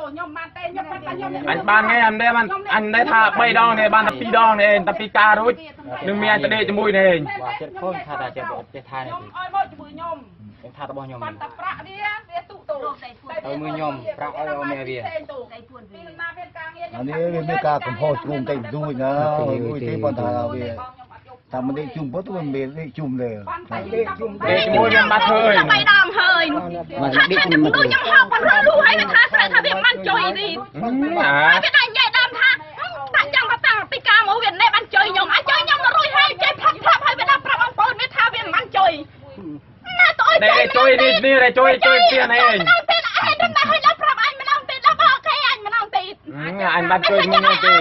ខ្ញុំបានទេខ្ញុំបានខ្ញុំ អញបានថ្ងៃអញដែរបានអញដែរថា3ដងនេះបានតែ2ដងនេះឯងតែ2ការរួចនឹងមានអញទៅដេកជាមួយនេះឯង បាទចិត្តខូនថាតែចិត្តអត់ចេះថានេះ ខ្ញុំឲ្យមកជាមួយខ្ញុំ ខ្ញុំថារបស់ខ្ញុំ បានតែប្រាក់វាវាទុទៅ ឲ្យមើលខ្ញុំប្រាក់ឲ្យឲ្យមេវា ពីណាមានការងារ អានេះវាមានការកំហុសជ្រុំតិចទួចណាមួយទេប៉ុន្តែវាតាមមិនជុំពុតវាមានលេខជុំទេ ដេកជាមួយវាបាត់ធ្វើអី បីដងហើយ មកដេកជាមួយ ខ្ញុំហៅប៉ុនរលូហើយវាថាស្រែថាវាមិនជួយទេ អា វាដាក់ញ៉ៃដើមថាតាក់ចាំមកតាំងពីការមកវាណែបានជួយខ្ញុំអាចជួយខ្ញុំទៅរួចហើយចេះផាត់ផាត់ហើយវាដាក់ប្រាប់បងប្អូនវាថាវាមិនជួយណាតើ ដេកជួយនេះនេះដេកជួយជួយទៀតឯង ម្ដងទៀតអញដល់ហើយដល់ប្រាប់អញម្ដងទៀតដល់អូខេអញម្ដងទៀត អញបាត់ជួយមួយនេះទេ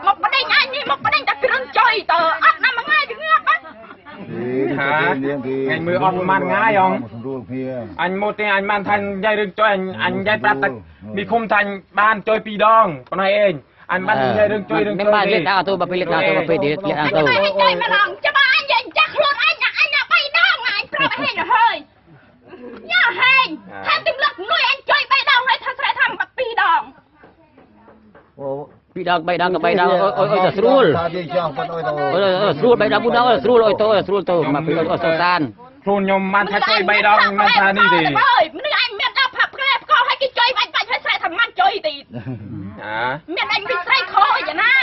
មកបដិញអញនេះមកបដិញតែគ្រឿងចុយតើអត់ណាមួយថ្ងៃវាងាប់ ថ្ងៃមើលអស់ប្រហែលថ្ងៃអង សម្រួលគ្នា អញមកទេអញបានថានិយាយរឿងចុយអញអញនិយាយប្រាប់តែមីឃុំថាបានចុយ2ដងប៉ុណ្ណេះឯងអញបាននិយាយរឿងចុយរឿងចុយ មិនបានលេខដល់ទៅបើពេលលេខដល់ទៅបើពេលលេខដល់ទៅ ចុយម្ដងចាំអញនិយាយចាស់ខ្លួនអញអញ3ដងអញប្រាប់ហេងហើយញ៉ាហេងថាទឹងលឹកនួយអញចុយ3ដងហើយថាស្រែថាបាត់2ដង អូ ពីរដងបីដងក៏បីដងអុយអុយទៅស្រួល ថាវាចង់ប៉ុន្តែអុយទៅ អុយស្រួលបីដងបួនដងស្រួលអុយទៅស្រួលទៅមកពីអុយសុសាន ខ្លួនខ្ញុំបានថាចុយ3ដងមិនថានេះទេ មនុស្សអញមានដល់ផាប់ផ្លែផ្កល់ឲ្យគេចុយបាច់បាច់ឲ្យស្រែថាមិនចុយទេ អា មានអញពីស្រីខយ៉ាងណា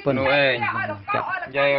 ប៉ុណ្ណោះ ឯងនិយាយ